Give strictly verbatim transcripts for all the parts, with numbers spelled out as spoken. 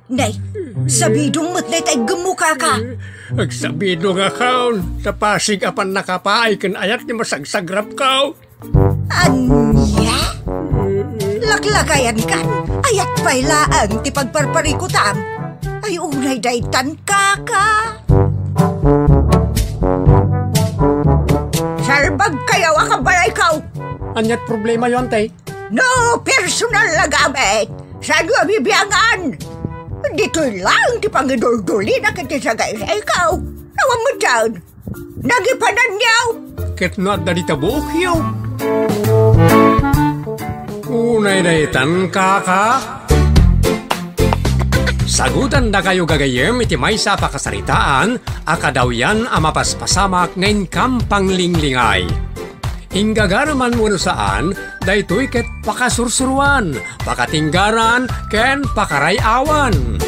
Nay, sabidong met dayta iggemmo, kaka. Agsabidongakon, ta pasig a pannakapaay ken ayat ti masagsagrapko. Ania? Laklakayankan, ayat pay laeng ti pagparparikutam. Ay, unay daytan, kaka. Salbagkayo a kabalayko. Aniat problemayo, ante? No personal a gamit, saanyo a bibiangan? Ditoy laeng ti pangiduldulina ken ti sagaysayko. Awan met daytan. Nagipananyo. Ket no adda dita buokyo. Unay daytan, kaka. Sagutandakayo gagayyem iti maysa a pakasaritaan a kadawyan a mapaspasamak nga inkam panglinglingay. Inggagaraman wenno saan, daytoy ket pakasursuroan, pakatinggaran, ken pakaray-awan.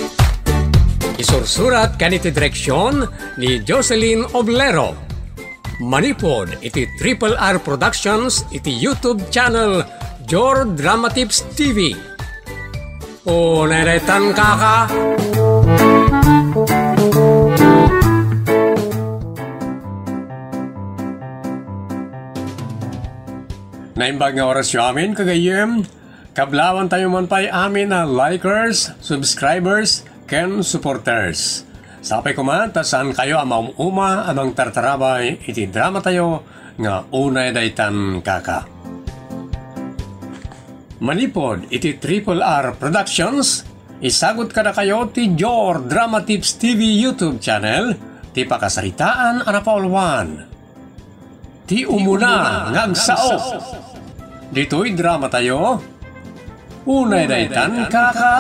Isursurat ken iti direksion ni Jocelyn Oblero. Manipud iti Triple R Productions iti YouTube channel Jor Dramatips T V. Unay daytan, kaka. Naimbag nga orasyo amin, kagayyem. Kablawantayo man pay amin a likers, subscribers, ken supporters. Sapay koma ta saankayo a maum-uma a mangtartarabay iti dramatayo nga Unay Daytan, Kaka. Manipud iti Triple R Productions, isagut kadakayo ti Jor Drama Tips T V YouTube channel, ti pakasaritaan a napauluan. Ti umuna nga agsao. Ditoy dramatayo, Unay Daytan, Kaka.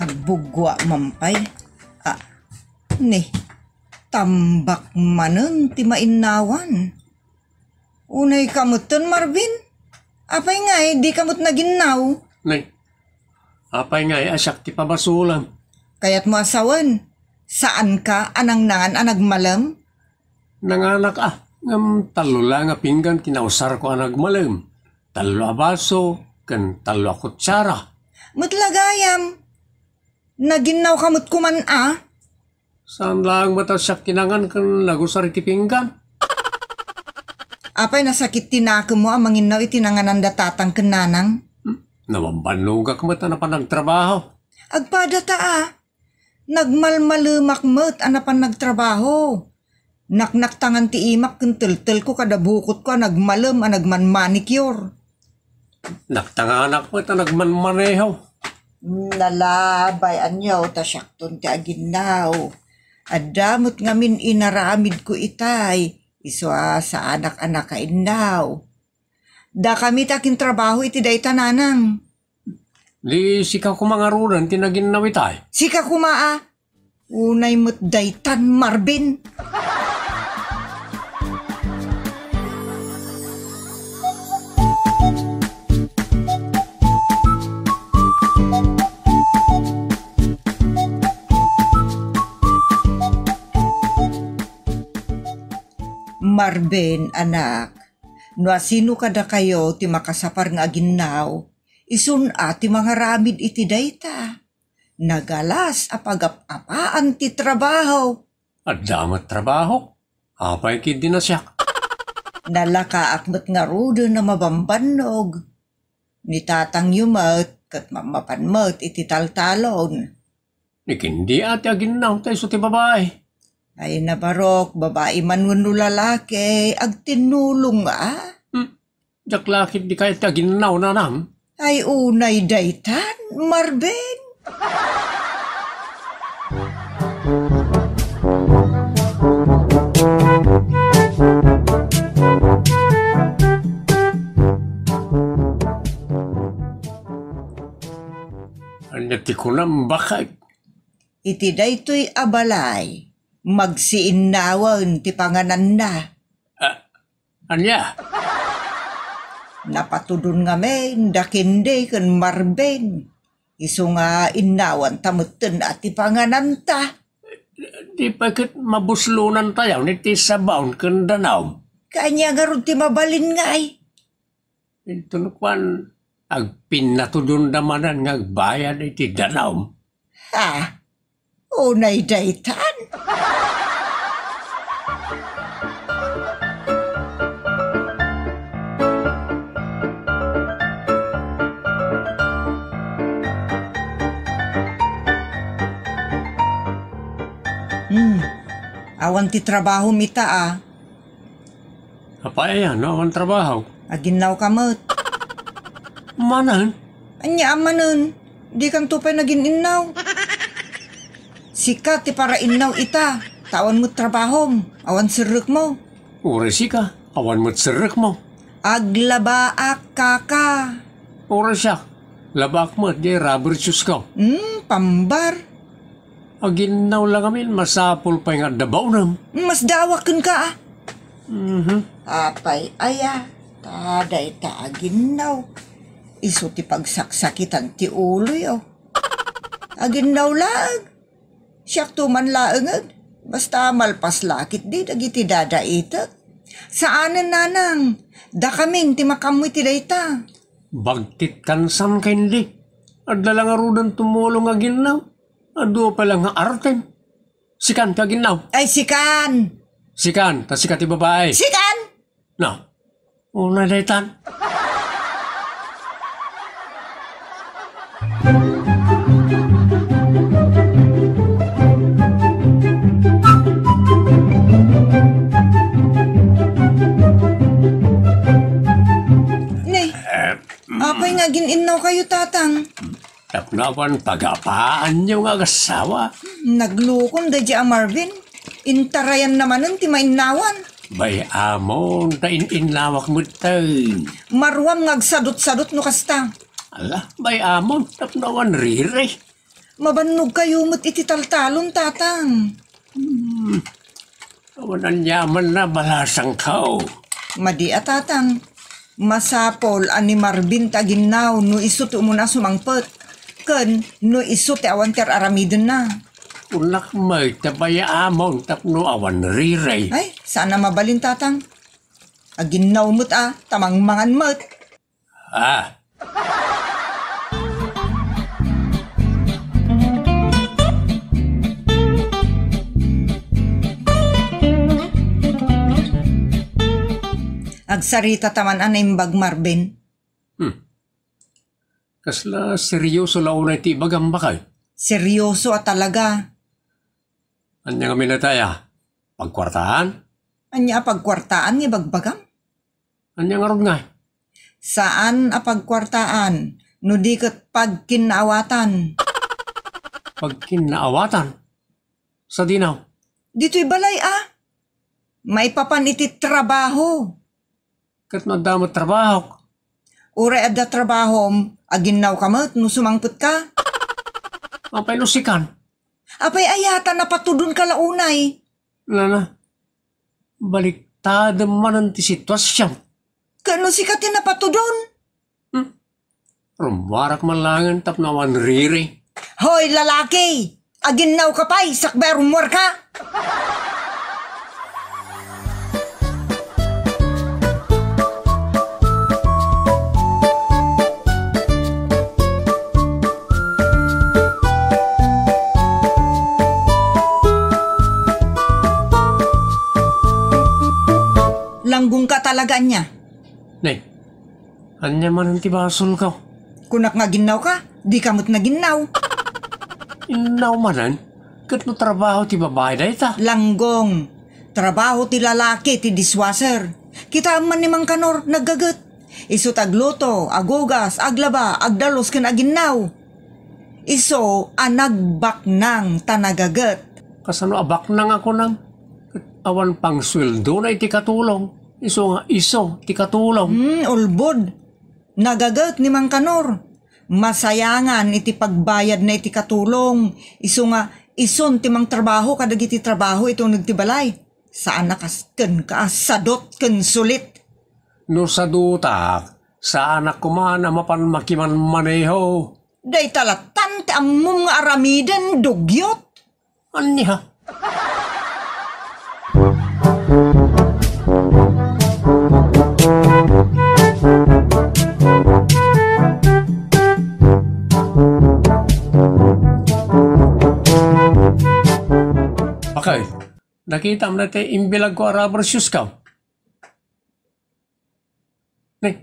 Agbuggoak man pay. Ah, ni, tambak manen ti mainnawan. Unay ka metten, Marvin? Apay ngay, di ka met naginnaw? Nay, apay ngay a siak ti pabasolam? Kayatmo a sawen, saanka a nangnangan a nagmalem? Nanganak a, ngem tallo la nga pinggan ti nausarko a nagmalem, tallo a baso, ken tallo a kutsara. Met la gayam, naginnaw ka met koman a? Saan laeng met a siak ti nangan ken nagusar iti pinggan. Apay nasakit ti nakemmo a manginnaw iti nangananda tatang ken nanang? Hmm, nabambannogak met a napan nagtrabaho. Agpada ta a, nagmalmalemak met a napan nagtrabaho. Naknaktangan ti imak ken teltelko kada bukotko a nagmalem a nagmanmanicure. Naktanganak met a nagmanmaneho. Nalabay, aniaw ta siakton ti aginnaw. Adda met ngamin inaramidko itay, isu a saanak a nakainnaw. Dakami ti akintrabaho iti dayta, nanang. Di sika koma ngaruden ti naginnaw itay? Sika koma a, unay met daytan, Marvin. Marvin, anak, no asino kadakayo ti makasapar nga aginnaw, isun a ti mangaramid iti dayta. Nagalas a pagap-apaan ti trabaho. Adda met trabaho? Apay ketdi a siak? Nalakaak met ngaruden a mabambannog. Ni tatangyo met ket mapmapan met iti taltalon. Ni ketdi a ti aginnaw ta isu ti babai. Ay, nabarok, babai man wenno lalaki, agtinnulong a. Hmm. Diak la ketdi kayat ti aginnaw, nanang. Ay, unay daytan, Marvin. Ania ti kunam, bakay? Iti daytoy a balay, magsiinnawen ti pangananna. Ah, ania? Napatudon ngamin da Kendi ken Marvin. Isu nga innawanta metten a ti pangananta. Di pay ket mabuslonantayo iti sabaon ken danum? Kaania ngarud ti mabalin ngay? Inton kuan, agpinnatudonda manen nga agbayad iti danum. Ha? Unay daytan? Hmm. Awan ti trabahom ita, a. Apay aya no awan trabaho? Aginnaw ka met. Manen? Ania a manen? Dikanto pay nagin-innaw. Sika ti parainnaw ita, ta awan met trabahom, awan serrekmo. Uray sika, awan met serrekmo. Aglabaak, kaka. Uray siak, labaak met diay rubber shoes ko. Hmm, pambar. Aginnaw la ngamin, masapul pay nga adda baonem. Masdaawak kenka, a. Mhm. Apay aya, ta dayta aginnaw. Isu ti pagsaksakitan ti uloyo. Aginnaw laeng. Siakto man laeng, basta malpas la ketdi dagiti dadaitek. Saanen, nanang. Dakamin ti makaammo iti dayta. Bagtit kansan ken di. Adda la ngaruden tumulong nga aginnaw. Adu pay la nga artem. Sikan ti aginnaw. Ay, sikan. Sikan, ta sika ti babae. Sikan? Na, unay daytan. Ne, apay nga agin-innaw kayo, tatang? Tapno awan pagapaanyo nga agasawa. Naglukon daydi a Marvin. Intarayanna manen ti mainnawan. Bay, amon, ta in-innawak metten. Maruam nga agsadut-sadut no kasta. Ala, bay, amon, tapno awan riri. Mabannog kayo met iti taltalon, tatang. Hmm. Awan aniaman na balasangko. Madi a, tatang. Masapol a ni Marvin ti aginnaw no isu ti umuna sumangpet, ken no isu ti awan ti ar-aramidenna. Kunak met ta bay, amon, tapno awan riri. Ay, saan a mabalin, tatang. Aginnaw met a, ta mangmangan met. Ah. Agsarita ta man a naimbag, Marvin. Hmm. Kasla seryoso la unay ti ibagam, bakay? Seryoso a talaga. Ania ngamin dayta? Pagkuartaan? Ania a pagkuartaan nga ibagbagam? Ania ngarud ngay? Saan a pagkuartaan, no di ket pagkinnaawatan. Pagkinnaawatan? Sadino? Ditoy balay a. Maipapan iti trabaho. Ket no adda met trabahok? Uray adda trabahom, aginnaw ka met no sumangpet ka. Apay no sikan? Apay aya ta napatudon ka la unay? Nana, baliktadem manen ti situasion. Ket no sika ti napatudon? Hmm? Rummuarak man laengen tapno awan riri. Hoy, lalaki! Aginnaw ka pay, sakbay a rummuar ka! Langgong ka talaga, ania? Nay, ania manen ti basolko? Kunak nga aginnaw ka, di ka met naginnaw. Innaw manen, ket no trabaho ti babai dayta? Langgong, trabaho ti lalaki ti dishwasher. Kitaem man ni Mang Kanor, naggaget. Isu ti agluto, agugas, aglaba, agdalus ken aginnaw. Isu a nagbaknang ta nagaget. Kasano a baknang a kunam? Ket awan pangsueldona iti katulong. Isu nga isu ti katulong. Hmm, ulbod. Nagaget ni Mang Kanor. Masayangan iti pagbayadna iti katulong. Isu nga isun ti mangtrabaho kadagiti trabaho iti uneg ti balay. Saan a kas kenka a sadut ken sulit. No sadutak, saanak koma a mapan makimanmaneho. Dayta lattan ti ammom nga aramiden, dugyot. Ania? Kitam daytoy imbilagko a rubber shoes ko. Ni,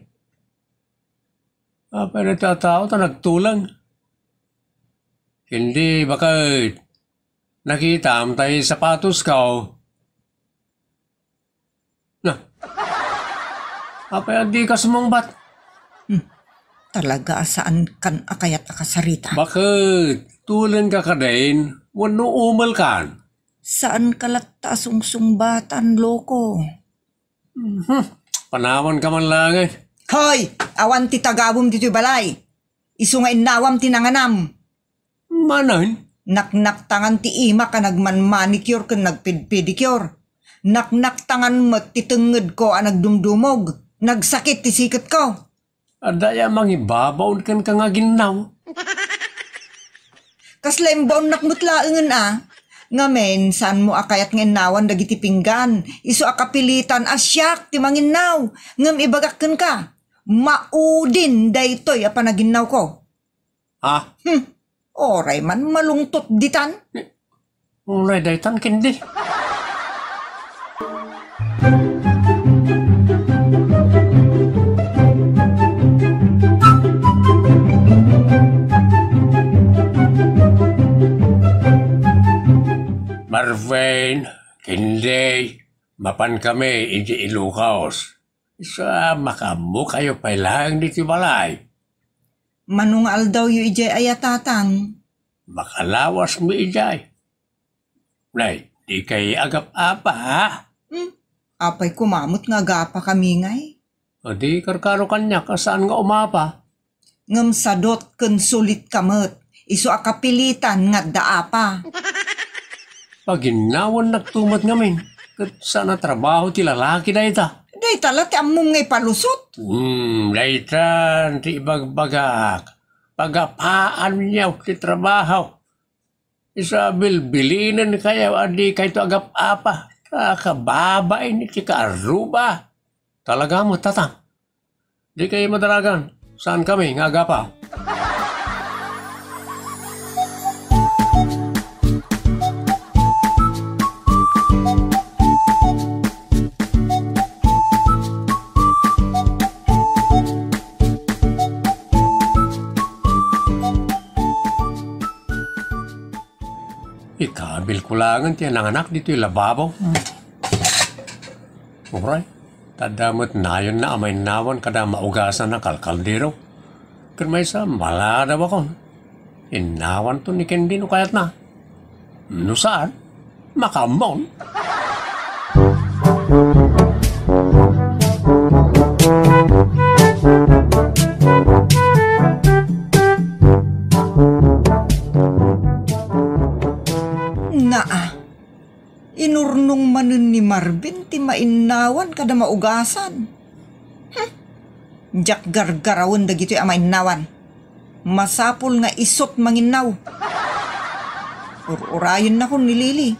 apay daytoy a tao ta nagtuleng? Ken di, baket. Nakitam tay sapatos ko. Na. Apay a dika sumungbat? Hmm. Talaga a saankan a kayat a kasarita. Baket? Tuleng ka kadin? Wenno umel kan? Saanka latta a sungsungbatan, loko. Mhm. Panawan ka man laeng, eh. Hoy! Awan ti tagawem ditoy balay. Isu nga innawam ti nanganam. Manen? Naknaktangan ti imak a nagman-manicure ken nagpedpedicure. Naknaktangan met ti tengngedko a nagdumdumog. Nagsakit ti siketko. Adda aya mangibabaon kenka nga aginnaw? Kasla imbaonnak met laengen a. Ngamin, saanmo a kayat nga innawan dagiti pinggan? Isu a kapilitan a siak ti manginnaw. Ngem ibagak kenka, maudin daytoy a panaginnawko. Ha? Hmm. Oray man malungtot ditan. Uray daytan ken di. Marvin, Kinday, mapan kami iti Ilocos. Sa makaammokayo pay laeng ditoy balay. Mano nga aldawyo idiay aya, Tatang? Makalawas mi idiay. Nay, di kay agap-apa, ha? Hmm? Apay koma met nga agapa kami ngay? O di, karkaro kaniak a saan nga umapa. Ngem sadot ken sulit ka met. Isu a kapilitan nga adda apa. Paginnawannak to met ngamin, ket saan a trabaho ti lalaki dayta. Dayta la ti ammom nga ipalusot. Hmm, daytan ti ibagbagak. Pagapaanyo ti trabaho. Isu a bilbilinenkayo a dikayto agap-apa. Ta kababain iti kaarruba. Talaga met, Tatang. Dikay madaragan. Saankami nga agapa. Ikabilko laengen ti nanganak ditoy lababo. Uray, ta adda met nayonna a mainnawan kada maugasan a kalkaldero. Ken maysa, maladawakon. Innawanto ni Candy no kayatna. No saan, makaammon. Naa, inurnong manen ni Marvin ti mainnawan kada maugasan. Hmm. Diak gargarawen dagitoy a mainnawan. Masapul nga isut manginnaw. Ur-urayennakon ni Lily.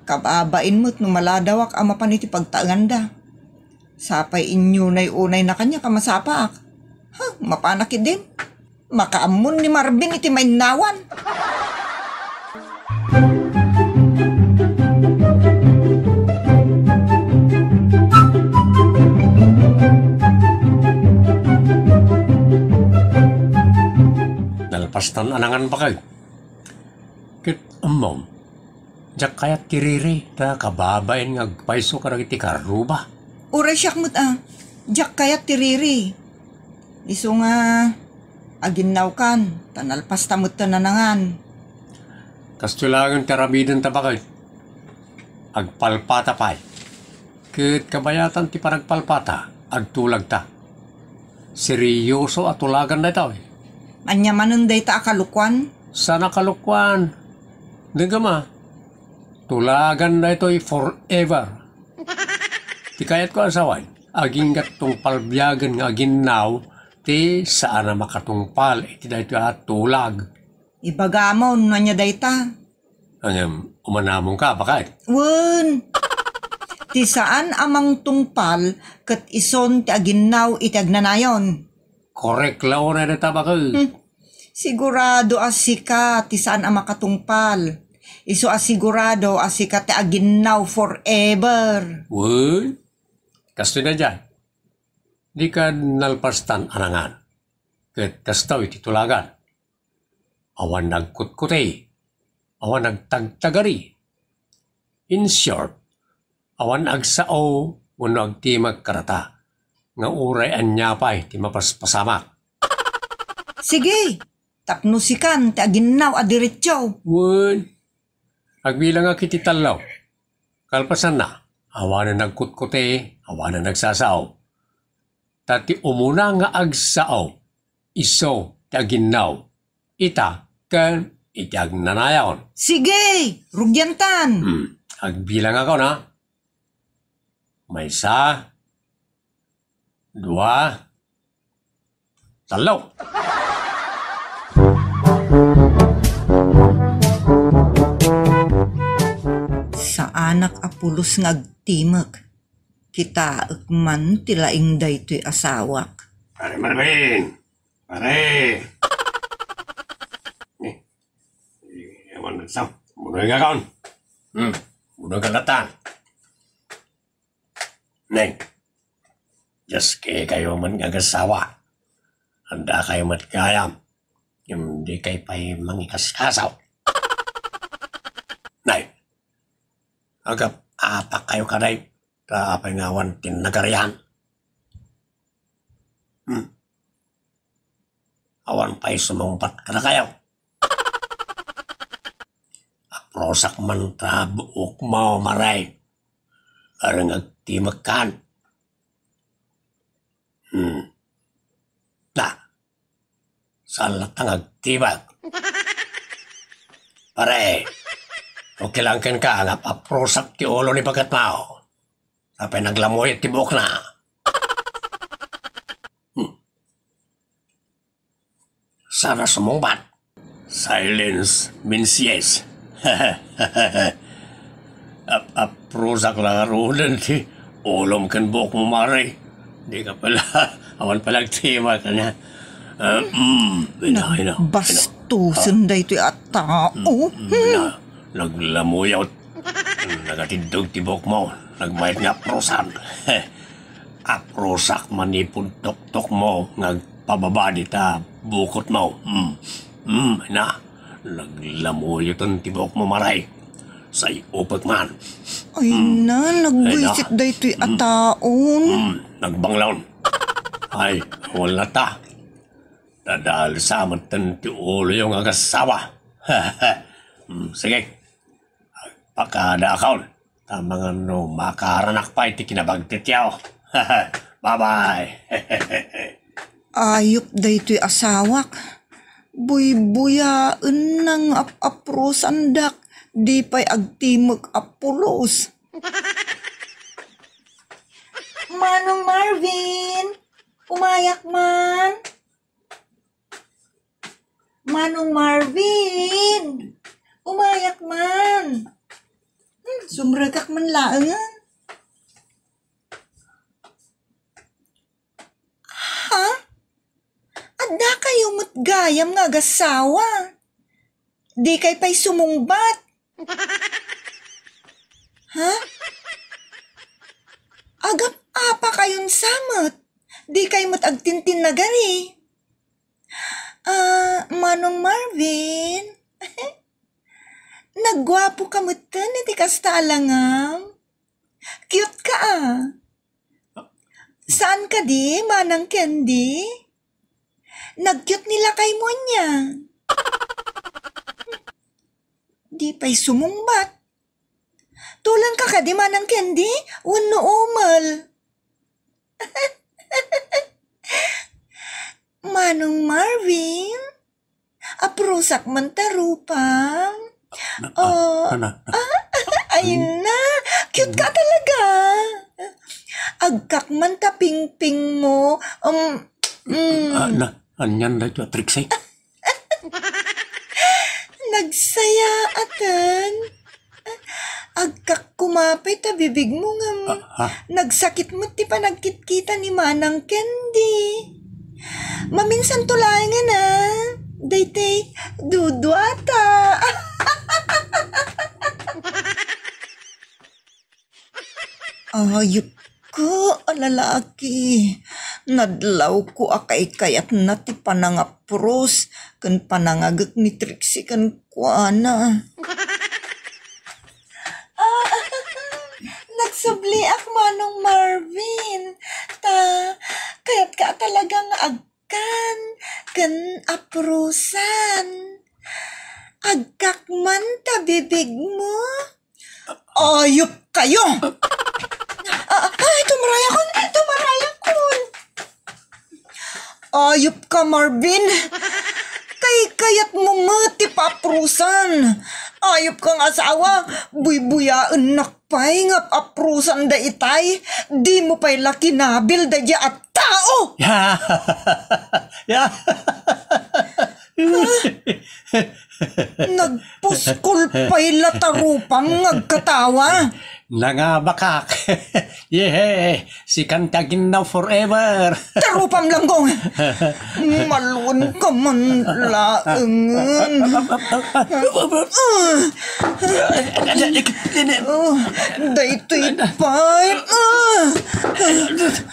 Kababain met no maladawak a mapan iti pagtaenganda. Sapay inyunay-unayna kaniak a masapaak. Huh, mapanak idin. Makaammon ni Marvin iti mainnawan. Nalpastan a nangan, baket. Ket ammom, diak kayat ti Riri, ta kababain nga agpayso kadagiti karruba. Uray siak met a, diak kayat ti Riri. Isu nga aginnawkan, ta nalpasta met ta nanangan. Kastoy laengen ti aramidenta, baket. Agpalpata pay. Ket kabayatan ti panagpalpata, agtulagta. Seryoso a tulagan daytoy. Ania manen dayta a kalokuan? Saan a kalokuan? Dengngem a, tulagan daytoy forever. Ti kayatko a sawen, agingga tungpal biagen nga aginnaw ti saan a makatungpal iti daytoy a tulag. Ibagamon no ania dayta. Ngem, umanamonka, baket? Wen. Ti saan a mangtungpal ket isun ti aginnaw iti agnanayon. Korek la unay dayta, baket. Hmm. Sigurado a sika ti saan a makatungpal. Isu a sigurado a sika ti aginnaw forever. Wen, kastoy daydiay. Dika nalpastan a nangan. Ket kastoy ti tulagan. Awan nagkutkuti, awan nagtagtagari. In short, awan agsao wenno agtimek kadata nga uray ania pay ti mapaspasamak. Sige, tapno sikan ti aginnaw a diretso. Wen, agbilangak iti tallo. Kalpasanna, awanen nagkutkuti, awanen nagsasao. Ta ti umuna nga agsao, isu ti aginnaw, ita ken iti agnanayon. Sige, rugiantan. Hmm, agbilangakon, ha? Maysa, dua, tallo. Saanak a pulos nga agtimek. Kitaek man ti laing daytoy asawak. Pare Marvin! Pare! Eh, eh, awan man sa. Bunoy nga kaon. Hmm, bunoy ka latan. Neng, just kay kayo man nga agasawa. Handa kayo met gayam. Ngem di kay pay mangikaskasaw. Nay, agap-apa kayo kaday. Ta apay nga awan ti nagarian? Hmm. Awan pay sumungbat kadakayo. Aprosak man ta buokmo, Mare. Areng agtimekkan. Hmm. Ta, saan latta nga agtimek? Pare, okay lang kenka nga aprosak ti ulo ni baketmo. Apay naglamuyot ti buokna. Hmm. Saan a sumungbat? Silence means yes. Ap-, aprosak la ngaruden ti ulom ken buokmo, Mare. Di ka pala, awan pala agtimek, ania? Ah, mm, ina, ina, ina. Bastusen daytoy a tao. Mm, mm, ina. Naglamuyot. Nagatiddog ti buokmo. Nagmayat nga aprosan. Aprosak manipud tuktokmo nga agpababa dita bukotmo. Hmm. Hmm, na. Naglamuyoten ti buokmo, Mare. Say upek man. Ay na, nagbuisit daytoy a taon. Hmm, nagbanglon. Ay, wala ta. Dadalsa metten ti uloyo nga agasawa. Hmm, sige. Agpakadaakon. Ta mangan no makaranak pay ti kinabagtityo. Bye-bye. Ayup daytoy asawak. Buybuyaenna nga ap-aprosandak. Di pay agtimek a pulos. Manong Marvin, umayak man. Manong Marvin! Umayak man! Hmm, sumrekak man laengen. Ha? Adda kayo met gayam nga agasawa? Di kay pay sumungbat? Ha? Agap-apa kayon sa met? Di kay met agtintinnagari? Ah, Manong Marvin? Nagguapo ka metten iti kasta a langam? Cute ka, ah. Saan kadi, Manang Candy? Nag-cute ni lakaymo ania? Di pay sumungbat. Tulang ka kadi, Manang Candy? Wenno umel? Manong Marvin? Aprosak man ta rupam? Na, ah, Oh, na, na, na. Ah, ay na, cute ka talaga. Agkak man ta pingping mo. Um, mm. Ah, na, anian daytoy a tricks, eh? Nagsayaaten. Agkak kumapay ta bibig mo ngem Ah, ha? Nagsakit met ti panagkitkita ni Manang Candy. Maminsan to laengen, ah. Daytay, duduata. Ayupko a lalaki. Nadlawko a kaykayatna ti panangapros ken panangagek ni Trixie kenkuana. Ah, nagsubliak, Manong Marvin. Ta, kayatka talaga nga agkan ken aprosan. Agkak man ta bibigmo. Ayupkayo! Ah, ay, tumarayakon! Tumarayakon! Ayupka, Marvin! Kaykayatmo met ti paprosan! Ayupka nga asawa! Buybuyaennak pay nga paprosan daytay! Dimo pay la kinabil daydiay a tao! Ya! Ya! Nagpuskol pay la ta rupam nga agkatawa. Nangabakak. Yehey, sikan ti aginnaw forever. Ta rupam, Langgong. Malwenka man laengen. Ah, daytoy pay. Ah.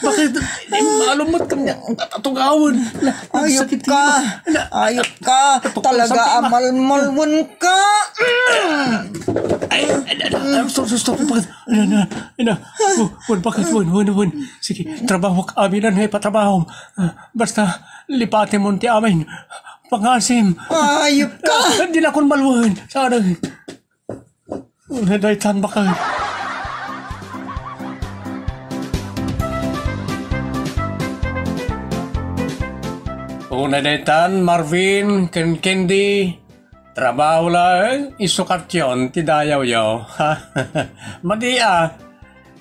Bakit? Malumot kami. Tatugawan. Ayupka. Ayupka. Talaga a malmalwenka. Mm. Ay, ay, ay, ay, stop, stop, stop. Bakit? Ano, ano, ano? Wen, wen, bakit? Wen, wen, wen. Sige, trabaho ka, amin ang ipatrabaho. Ah, basta, lipatemon ti amin. Pangasim. Ayupka. Ah, di na akong malwen. Sana. Una daytan, bakay. Una daytan, Marvin ken Candy, trabaho laeng, isukatyon ti dayawyo. Madi a,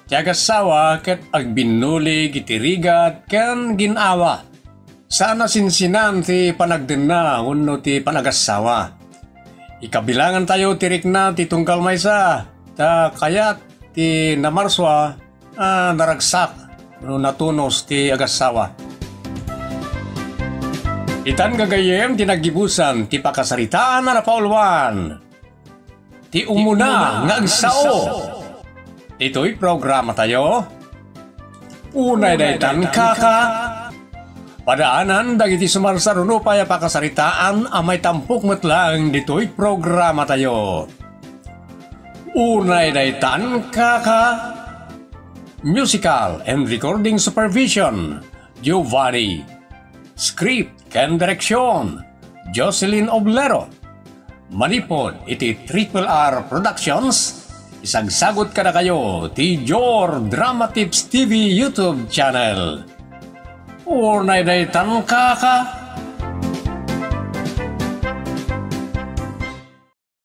ti agassawa ket agbinnulig iti rigat ken gin-awa. Saan a sinsinan ti panagdenna wenno ti panagassawa. Ikabilangantayo ti rikna ti tunggal maysa, ta kayat ti namarsua a naragsak wenno natunos ti agassawa. Itan gagayyem ti naggibusan ti pakasaritaan a napauluan. Ti umuna nga agsao. Ditoy programatayo, unay daytan kaka. Padaanan dagiti sumarsaruno pay a pakasaritaan a maitampok met laeng ditoy programatayo. Unay daytan kaka. Musical and recording supervision, Giovanni. Script ken direksyon, Jocelyn Oblero. Manipud iti Triple R Productions, isagsagut kadakayo ti Jor Drama Tips T V YouTube channel. Unay daytan kaka,